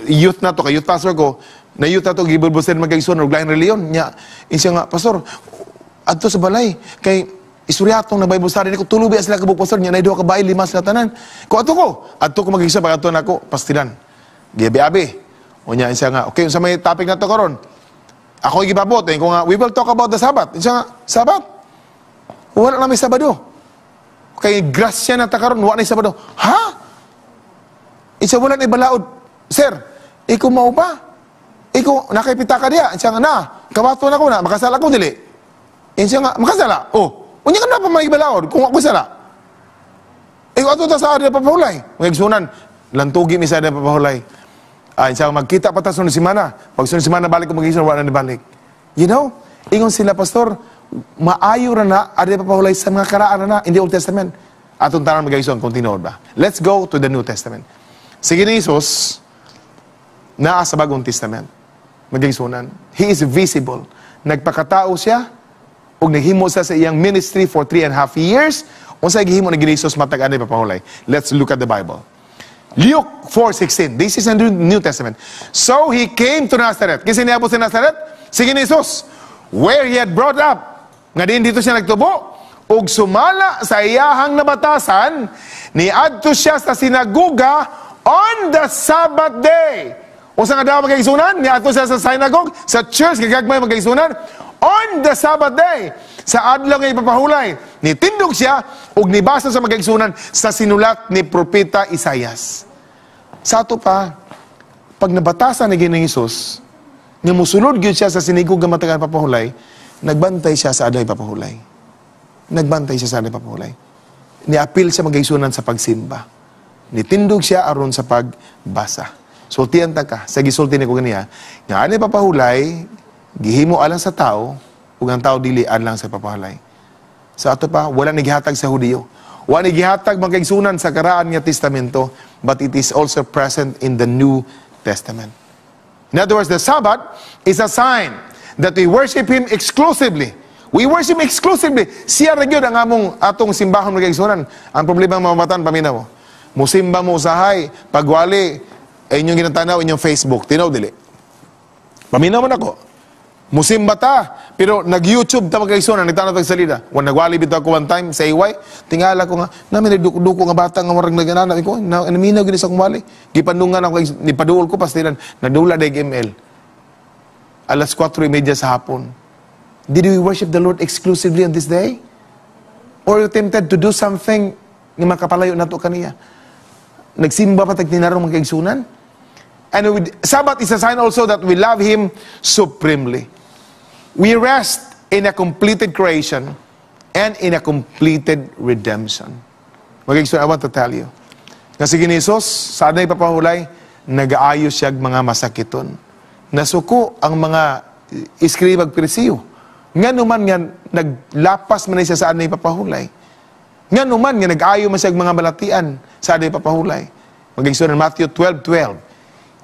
youth na to, kay youth pastor ko, na youth na to, gi-Bible study magigsunan, og laing reliyon. Nya, siya nga, "Pastor, adto sa balay, kay isturyatong na Bible study ko, tulo biya sila kabuk, pastor, nya, na duha ka babae, lima sila tanan." Ko ato ko, adto ko magigsa, pag ato nako, pastilan. Giabi-abi. Unya siya nga, "Okay, unsa may topic na to karon?" Ako gipabot, eh, ko nga, "We will talk about the Sabbath." Siya nga, "Sabbath? Wala na may Sabado. Kay grasya na ta karon, wala na Sabado." "Ha?" Isa, "Wala na balaod. Sir, ikaw mao ba? Ikaw, nakipita ka diya." Siya nga, "Na, kawato na ko na, makasala ko dili." Siya nga, "Makasala. Oh, unya ka na pa may balaod kung ako sala. Ikaw ato ta sa adlaw papahulay." Mga igsunan, lantugi mi sa adlaw papahulay. Ay, siya magkita pa ta sunod semana. Pag sunod semana balik ko mag-igsoon, wala na balik. Ingon sila, "Pastor, maayo ra na adlaw papahulay sa mga karaan na in the Old Testament." Atong tanan mag-igsoon kung tinuod ba. Let's go to the New Testament. Sige ni Jesus, naa sa Bagong Testament. Mag-igsunan. He is visible. Nagpakatao siya, ug naghimo siya sa iyang ministry for 3.5 years. Unsay gihimo ni Jesus matag adlaw papahulay? Let's look at the Bible. Luke 4:16. This is in the New Testament. So he came to Nazareth. Kasi niabot sa Nazareth, sige ni Jesus, where he had brought up. Nga din dito siya nagtubo, ug sumala sa iyahang nabatasan, niadto siya sa sinagoga on the Sabbath day. Unsa nga daw magkaigsunan? Niadto siya sa synagogue, sa church, gagagmay magkaigsunan, on the Sabbath day. Sa adlaw nga ipapahulay, nitindog siya ug nibasa sa magkaigsunan sa sinulat ni Propeta Isayas. Sa ato pa, pag nabatasan ni Ginoong Hesus, nga musulod gyud siya sa sinagoga matag papahulay, nagbantay siya sa adlaw papahulay. Nagbantay siya sa adlaw papahulay. Niapil siya magaigsunan sa pagsimba. Nitindog siya aron sa pagbasa. Sultian ta ka, sa gisulti ni ko ganiya, nga ani papahulay, gihimo alang sa tao, ug ang tao dili alang sa papahulay. Sa ato pa, wala ni gihatag sa Hudiyo. Wala ni gihatag mga kaigsunan sa karaan nga testamento, but it is also present in the New Testament. In other words, the Sabbath is a sign that we worship Him exclusively. We worship Him exclusively. Siya ra gyud ang among atong simbahon mga kaigsunan. Ang problema mga batan, paminaw. Musimba mo usahay, pagwali, ay inyong ginatanaw inyong Facebook. Tinaw dili. Paminaw man ako. Musimba ta, pero nag-YouTube ta mga kaigsunan, nagtanaw tag salida. Wan nagwali bitaw ako one time sa AY, tingala ko nga, namin nagduko-duko nga bata nga murag naganana ko, na naminaw gid sa akong wali. Gipanungan ako, nipaduol ko pastilan, nadula dag ML. Alas 4:30 sa hapon. Did we worship the Lord exclusively on this day? Or you tempted to do something nga makapalayo nato kaniya? Nagsimba pa tag tinarong mga kaigsunan? And with, Sabbath is a sign also that we love Him supremely. We rest in a completed creation and in a completed redemption. Mga kaigsunan, I want to tell you. Nga sige ni Jesus, sa adlay papahulay, nag-aayos siya mga masakiton. Nasuko ang mga iskribag Parisiyo. Nga naman nga naglapas man siya sa adlay papahulay. Nga naman nga nag-ayo man siya mga balatian sa adlay papahulay. Mga kaigsunan, Matthew 12:12.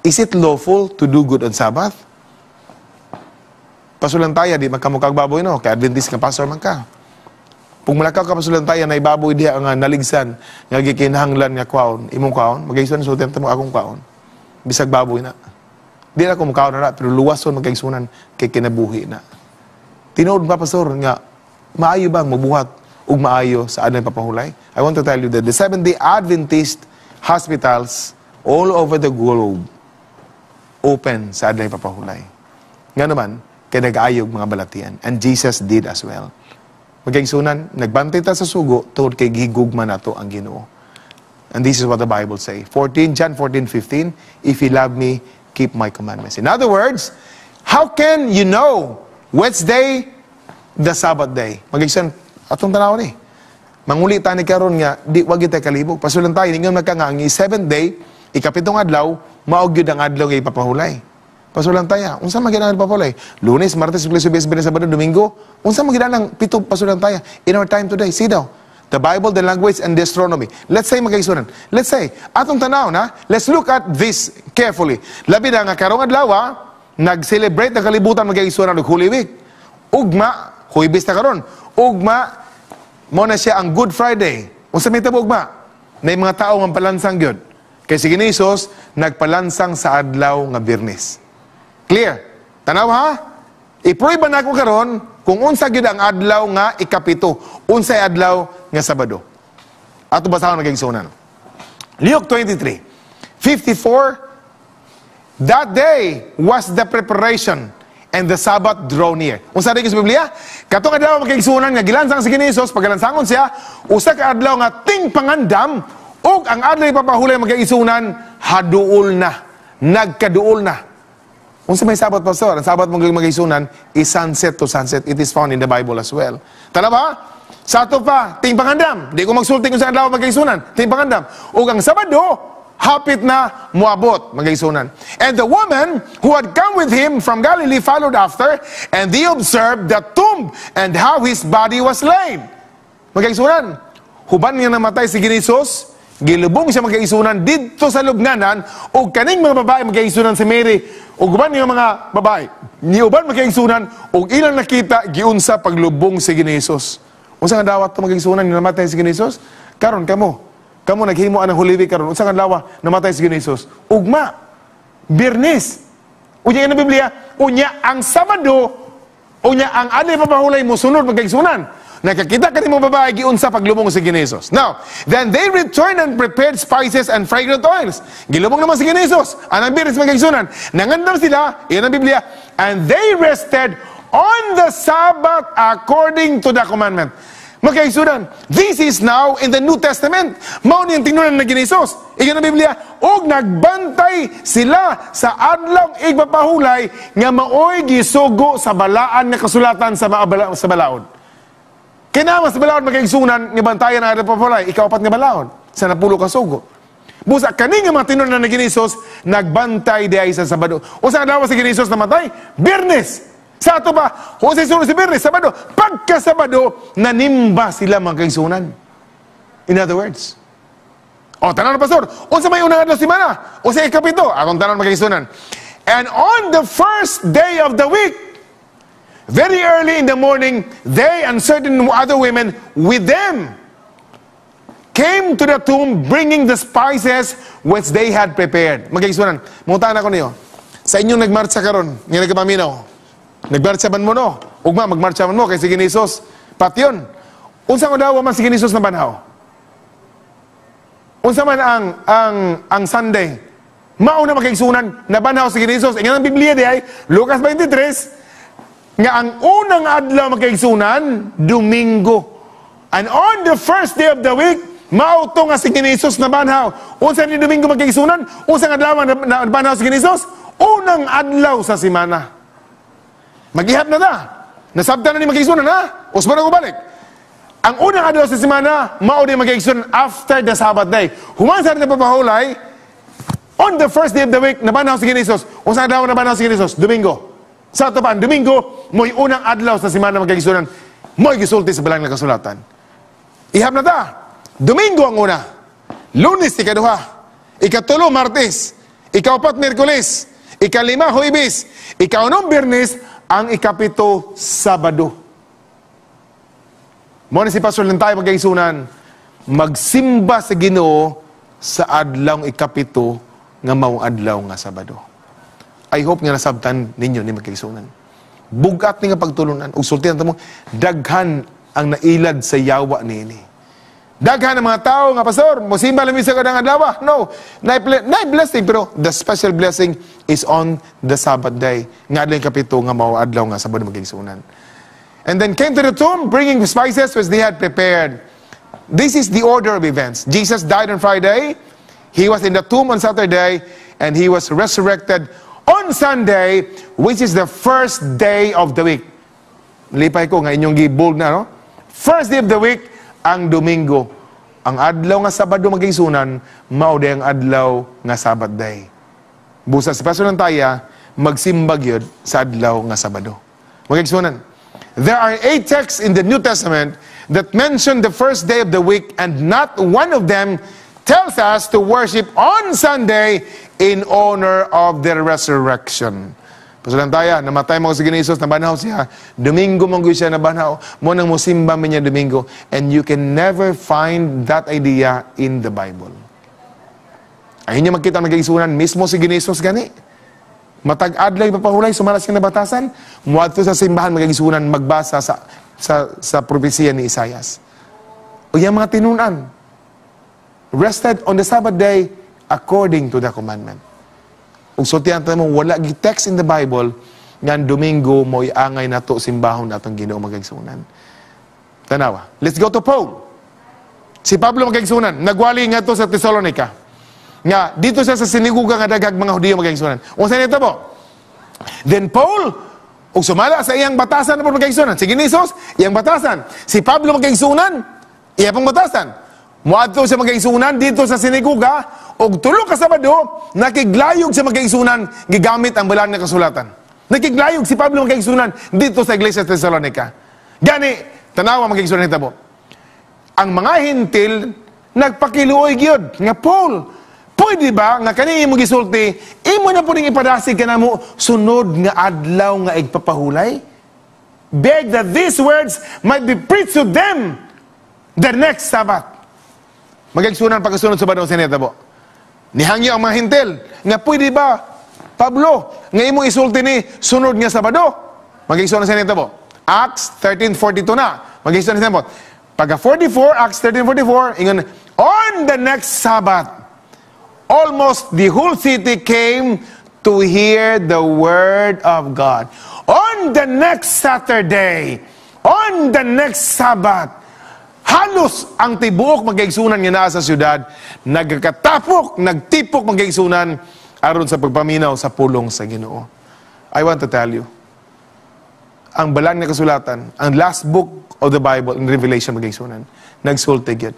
Is it lawful to do good on Sabbath? Pasulantaya, di magkamukag baboy no, kay Adventist nga pastor man ka. Kung malakaw ka pasulantaya na ibaboy diha nga naligsan, nga gikinahanglan nga kwaon, imong kwaon, magaigsunan sultian mo akong kwaon. Bisag baboy na. Di na ko mukaon na, pero luwason magkaigsunan kay kinabuhi na. Tinuod ba, pastor, nga maayo bang mabuhat ug maayo sa adlay papahulay? I want to tell you that the Seventh-day Adventist hospitals all over the globe open sa adlay papahulay. Nga naman, kay nag-ayog mga balatian. And Jesus did as well. Magkaigsunan, nagbantay ta sa sugo tungod kay gihigugma nato ang Ginoo. And this is what the Bible say. 14, John 14:15, "If you love me, keep my commandments." In other words, how can you know which day the Sabbath day? Magkaigsunan, atong tanaw ni. Manguli ta ni karon nga di wag gyud kalibog. Pasulan tayo ningon magka nga ang seventh day, ikapitong adlaw, mao gyud ang adlaw nga ipapahulay. Pastor Lantaya, unsa man gyud ang papulay? Lunes, Martes, Miyerkules, Huwebes, Biyernes, Sabado, Domingo. Unsa man gyud ang pito, Pastor Lantaya? In our time today, see daw. The Bible, the language, and the astronomy. Let's say, mga kaigsuonan, let's say, atong tanaw na, let's look at this carefully. Labi na nga karong adlaw, nag-celebrate ang kalibutan, mga kaigsuonan, og Holy Week. Ugma, Huwebes na karon. Ugma, mao na siya ang Good Friday. Unsa may tabo ugma? Na mga tao nga palansang gyud. Kay si Ginisos nagpalansang sa adlaw nga Biyernes. Clear? Tanaw ha? I-prove ba nako karon kung unsa gyud ang adlaw nga ikapito, unsay adlaw nga Sabado. Ato basahon, mga kaigsuonan. Luke 23:54. "That day was the preparation and the Sabbath draw near." Unsa rin sa Biblia? Katong adlaw, mga kaigsuonan, nga gilansang si Ginisos, pagkalansangon siya, usa ka adlaw nga ting pangandam ug ang adlaw ipapahulay, mga kaigsuonan, haduol na, nagkaduol na. Unsa may Sabbath, Pastor? Ang Sabbath, mga kaigsuonan, is sunset to sunset. It is found in the Bible as well. Tala ba? Sa ato pa, ting pangandam. Di ko magsulti kung sa adlaw, mga kaigsuonan. Ting pangandam. Ug ang Sabado, hapit na muabot, mga kaigsuonan. "And the woman who had come with him from Galilee followed after, and they observed the tomb and how his body was laid." Mga kaigsuonan, huban nga namatay si Ginisos, gilubong siya, mga kaigsuonan, didto sa lubnganan, ug kaning mga babae, mga kaigsuonan, si Mary ug uban nga mga babae niuban, mga kaigsuonan, ug ilang nakita giunsa paglubong si Ginisos. Unsa nga dawat to, mga kaigsuonan, nga namatay si Ginisos? Karon kamo naghimo anang Holy Week karon, unsa nga adlaw namatay si Ginisos? Ugma, Biyernes. Unya ang Biblia, unya ang Sabado, unya ang adlaw papahulay mo sunod, mga kaigsuonan. Nakakita kani mo babae giunsa paglubong si Ginesos. Now, "Then they returned and prepared spices and fragrant oils." Gilubong naman si Ginesos. Anang Biyernes, mga kaigsuonan. Nangandam sila, iyan ang Biblia, "and they rested on the Sabbath according to the commandment." Mga kaigsuonan, this is now in the New Testament. Mao ni ang tinunan na Ginesos. Iyan ang Biblia, og nagbantay sila sa adlaw igpapahulay nga maoy gisugo sa balaan nga kasulatan sa balaod. Kinama sa balaod, mga kaigsuonan, nga bantayan ang adlaw papahulay, ikaapat nga balaod sa napulo ka sugo. Busa kani nga mga tinunan na Ginisos nagbantay diay sa Sabado. Unsa adlaw si Ginisos namatay? Biyernes. Sa ato pa, kung sa sunod si Biyernes, Sabado. Pagka Sabado, nanimba sila, mga kaigsuonan. In other words, o, tanan na, Pastor, unsa may unang adlaw semana? O sa ikapito, akong tanan, mga kaigsuonan. "And on the first day of the week, very early in the morning, they and certain other women with them came to the tomb bringing the spices which they had prepared." Mga kaigsuonan, mangutana ko niyo, sa inyong nagmarcha karon, nga nagpaminaw, nagmarcha man mo no? Ugma, magmarcha man mo kay si Ginisos. Patyon. Unsa nga adlaw man si Ginisos na banhaw? Unsa man ang Sunday? Mao na, mga kaigsuonan, nabanhaw si Ginisos. Ingon ang Biblia di ay, Lucas 23, nga ang unang adlaw, mga kaigsuonan, Domingo. And on the first day of the week, mao to nga si Ginisos nabanhaw. Unsa ni Domingo, mga kaigsuonan? Unsa nga adlaw na nabanhaw si Ginisos? Unang adlaw sa semana. Mag-ihap na ta. Nasabtan na ni, mga kaigsuonan, ha? Usba na ko balik. Ang unang adlaw sa semana, mao ni, mga kaigsuonan, after the Sabbath day. Human sa na papahulay, on the first day of the week, nabanhaw si Ginisos. Unsa adlaw nabanhaw si Ginisos? Domingo. Sa ato pa, Domingo, mo'y unang adlaw sa semana, mga kaigsuonan. Mo'y gisulti sa balang na kasulatan. Ihap na ta. Domingo ang una. Lunes, ikaduha. Ikatulo, Martes. Ikaapat, Miyerkules. Ikalima, Huwebes. Ikaunom, Biyernes. Ang ikapito, Sabado. Mao ni si Pastor Lantay, mga kaigsuonan, magsimba sa Ginoo sa adlaw ikapito nga mao adlaw nga Sabado. I hope nga nasabtan ninyo ni, mga kaigsuonan. Bugat ni nga pagtulunan ug sultihan mo, daghan ang nailad sa yawa niini. Daghan ang mga tao nga, "Pastor, mosimba lang sa kadang adlaw." No, naay blessing, pero the special blessing is on the Sabbath day. Nga adlaw ikapito nga mao adlaw nga Sabado, mga kaigsuonan. "And then came to the tomb, bringing spices which they had prepared." This is the order of events. Jesus died on Friday. He was in the tomb on Saturday. And he was resurrected on Sunday, which is the first day of the week. Lipay ko nga inyong gi-bold na, no? First day of the week, ang Domingo. Ang adlaw nga Sabado, mga kaigsuonan, mao ang adlaw nga Sabbath day. Busa sa Pastor Lantaya, magsimba gyud sa adlaw nga Sabado. Mga igsuonan, there are eight texts in the New Testament that mention the first day of the week, and not one of them tells us to worship on Sunday in honor of the resurrection. Pasulan tayo, namatay mo si Jesus, nabanhaw siya. Domingo man siya nabanhaw. Mao nang musimba mi niya Domingo. And you can never find that idea in the Bible. Ayaw niya magkita ang nag-iisunan, mismo si Jesus gani. Matag adlaw ipapahulay, sumala siyang nabatasan, muadto sa simbahan mag-igsuonan, magbasa sa propesiya ni Isayas. O yung mga tinunan, rested on the Sabbath day according to the commandment. Ug sultihan ta mo, wala gi text in the Bible nga ang Domingo mo iangay nato simbahon atong Ginoo, mga igsuonan. Tanawa. Let's go to Paul. Si Pablo, mga igsuonan, nagwali nga to sa Thessalonica. Nga dito siya sa siniguga nga daghag mga Hudiyo, mga igsuonan. Unsa nito po? Then Paul ug sumala sa iyang batasan na po, mga igsuonan. Si Jesus, iyang batasan. Si Pablo, mga igsuonan, iya pong batasan. Muadto siya, mga igsuonan, dito sa siniguga ug tulo ka Sabado nakiglayog siya, mga igsuonan, gigamit ang balaan nga kasulatan. Nakiglayog si Pablo, mga igsuonan, dito sa iglesia sa Thessalonica. Gani, tanawa, mga igsuonan, po. Ang mga Hentil nagpakiluoy gyud nga, "Paul, pwede ba nga kani imo gisulti, imo na po ning ipadasig kanamo sunod nga adlaw nga igpapahulay?" Beg that these words might be preached to them the next Sabbath. Mga igsuonan, pagkasunod sa Sabado sa po. Nihangyo ang mga Hentil nga, "Pwede ba, Pablo, nga imo isulti ni sunod nga Sabado?" Mga igsuonan, sa po. Acts 13:42 na. Mga igsuonan sa po. Pagka 44, Acts 13:44, ingon, "On the next Sabbath, almost the whole city came to hear the word of God." On the next Saturday, on the next Sabbath, halos ang tibuok, mga igsuonan, nga naa sa syudad, nagkatapok, nagtipok, mga igsuonan, aron sa pagpaminaw sa pulong sa Ginoo. I want to tell you, ang balaan nga kasulatan, ang last book of the Bible in Revelation, mga igsuonan, nagsulti gyud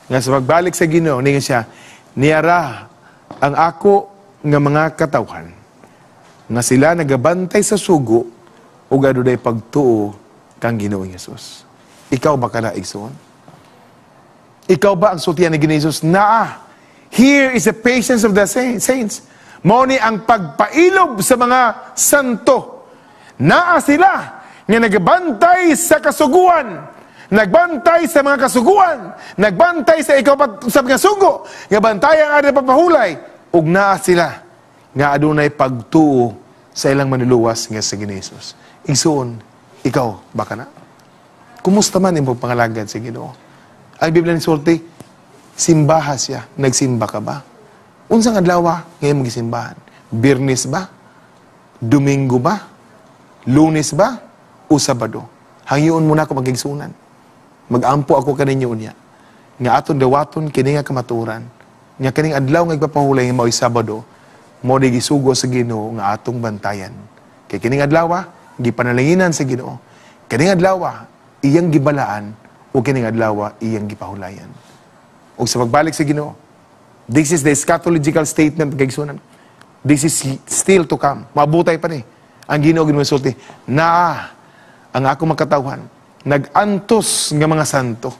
nga sa pagbalik sa Ginoo, ningon siya, "Niara ang ako nga mga katawhan nga sila nagabantay sa sugo ug adunay pagtuo kang Ginoong Hesus." Ikaw ba kana, igsoon? Ikaw ba ang sultihan ni Ginoo Jesus? Naa. Here is the patience of the saints. Mao ni ang pagpailob sa mga santo. Naa sila nga nagabantay sa kasuguan. Nagbantay sa mga kasuguan. Nagbantay sa ikaw sa mga sugo. Nga bantay ang adlaw papahulay. Ug naa sila nga adunay pagtuo sa ilang manluluwas nga sa Ginoo Jesus. Igsuon, ikaw ba kana? Kumusta man imong pangalagad sa Ginoo? Ang Biblia ni sulti, simbaha siya. Nagsimba ka ba? Unsang adlaw ngayon mo gisimbahan? Biyernes ba? Domingo ba? Lunes ba? O Sabado? Hangyoon mo na ako, mga igsuonan. Mag-ampo ako kaninyo unya nga aton dawaton kini nga kamatuoran. Nga kining adlaw nga igpapahulay nga mao'y Sabado, mao di gisugo sa Ginoo nga atong bantayan. Kay kining adlaw gipanalanginan sa Ginoo. Kining adlaw iyang gibalaan o kining adlaw iyang gipahulayan. Ug sa pagbalik sa Ginoo, this is the eschatological statement, mga igsuonan. This is still to come. Mabutay pa ni. Ang Ginoo ginusulti, "Naa ang ako makatawhan, nag-antos nga mga santo.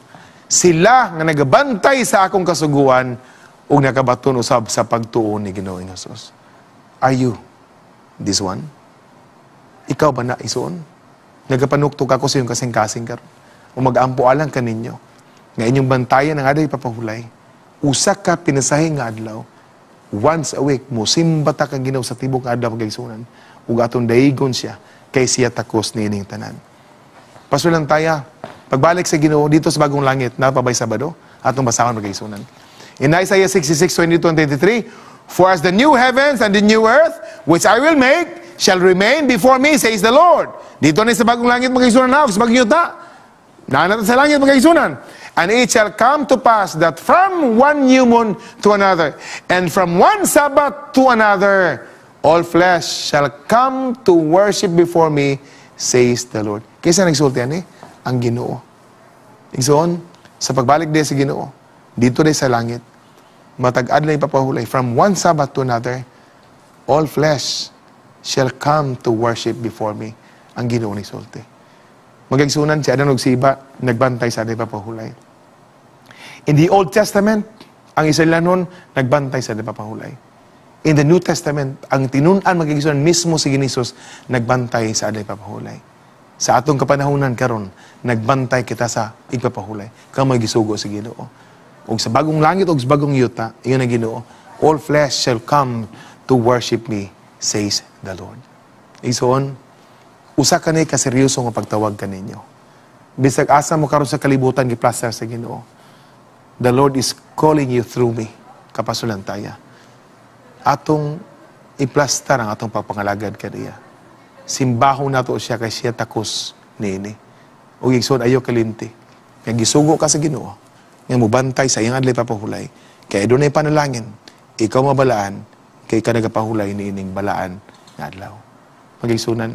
Sila nga nagabantay sa akong kasuguan ug nakabaton usab sa pagtuo ni Ginoong Jesus." Are you this one? Ikaw ba na, igsoon? Nagapanuktok ako sa iyong kasing-kasing karon. O mag-ampo alang kaninyo nga inyong bantayan ang adlaw ipapahulay. Usa ka pinasahi nga adlaw, once a week, musimba ta kang Ginoo sa tibok nga adlaw, mga igsuonan. Ug atong daigon siya kay siya takos niining tanan. Pastor lang taya, pagbalik sa Ginoo dito sa bagong langit, naa pa bay Sabado? Atong basahon, mga igsuonan. In Isaiah 66, 22 and 23, "For as the new heavens and the new earth, which I will make, shall remain before me, says the Lord." Dito na sa bagong langit, mga igsuonan na, sa bagong yuta. Naa na sa langit, mga igsuonan. "And it shall come to pass that from one new moon to another, and from one Sabbath to another, all flesh shall come to worship before me, says the Lord." Kaysa nagsulti ani, ang Ginoo. Igsoon, sa pagbalik din sa Ginoo, dito din sa langit, matag adlaw ipapahulay, from one Sabbath to another, all flesh shall come to worship before me." Ang Ginoo ni sulti. Mga igsuonan, si Adan ug si Eva nagbantay sa adlay papahulay. In the Old Testament, ang Israelanon nagbantay sa adlay papahulay. In the New Testament, ang tinun-an, mga igsuonan, mismo si Ginoong nagbantay sa adlay papahulay. Sa atong kapanahonan karon, nagbantay kita sa igpapahulay. Kamo gisugo sa Ginoo. Ug sa bagong langit ug sa bagong yuta, ingon ang Ginoo, "All flesh shall come to worship me, says the Lord." Igsoon, usa ka ni kaseryoso nga pagtawag kaninyo. Bisag asa mo karon sa kalibutan, giplastar sa Ginoo. The Lord is calling you through me, kapasulantaya. Atong iplastar ang atong pagpangalagad kaniya. Simbahon nato siya kay siya takos niini. Ug igsoon, ayo kalimti. Nga gisugo ka sa Ginoo nga mobantay sa iyang adlay papahulay. Kay adunay panalangin, ikaw mabalaan kay ka nagapahulay niining balaan nga adlaw. Mga igsuonan,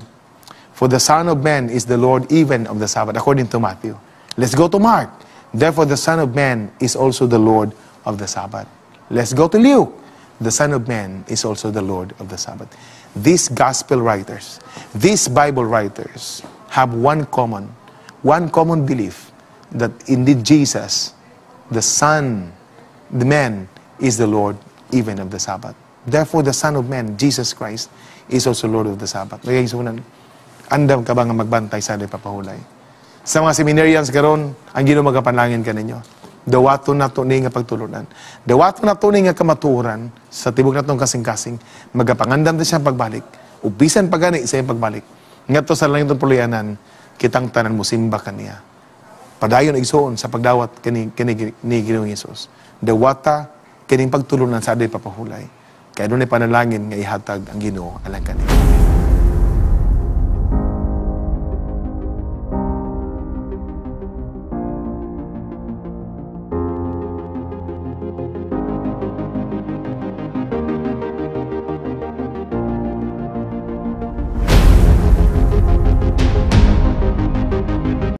"For the Son of Man is the Lord even of the Sabbath," according to Matthew. Let's go to Mark. "Therefore, the Son of Man is also the Lord of the Sabbath." Let's go to Luke. "The Son of Man is also the Lord of the Sabbath." These gospel writers, these Bible writers, have one common belief that indeed Jesus, the Son, the man, is the Lord even of the Sabbath. Therefore, the Son of Man, Jesus Christ, is also Lord of the Sabbath. Mga igsuonan, andam ka ba nga magbantay sa papahulay? Sa mga seminarians karon, ang Ginoo magapanalangin kaninyo. Dawaton nato ni nga pagtulunan. Dawaton nato ni nga kamatuoran sa tibok natong kasing-kasing. Magapangandam ta siyang pagbalik. Ug bisan pa gani sa iyang pagbalik ngadto sa langit puloy-anan, kitang tanan mosimba kaniya. Padayon, igsoon, sa pagdawat kani ni Ginoong Hesus. Dawata kining pagtulunan sa adlay papahulay. Kay adunay panalangin nga ihatag ang Ginoo alang kaniya.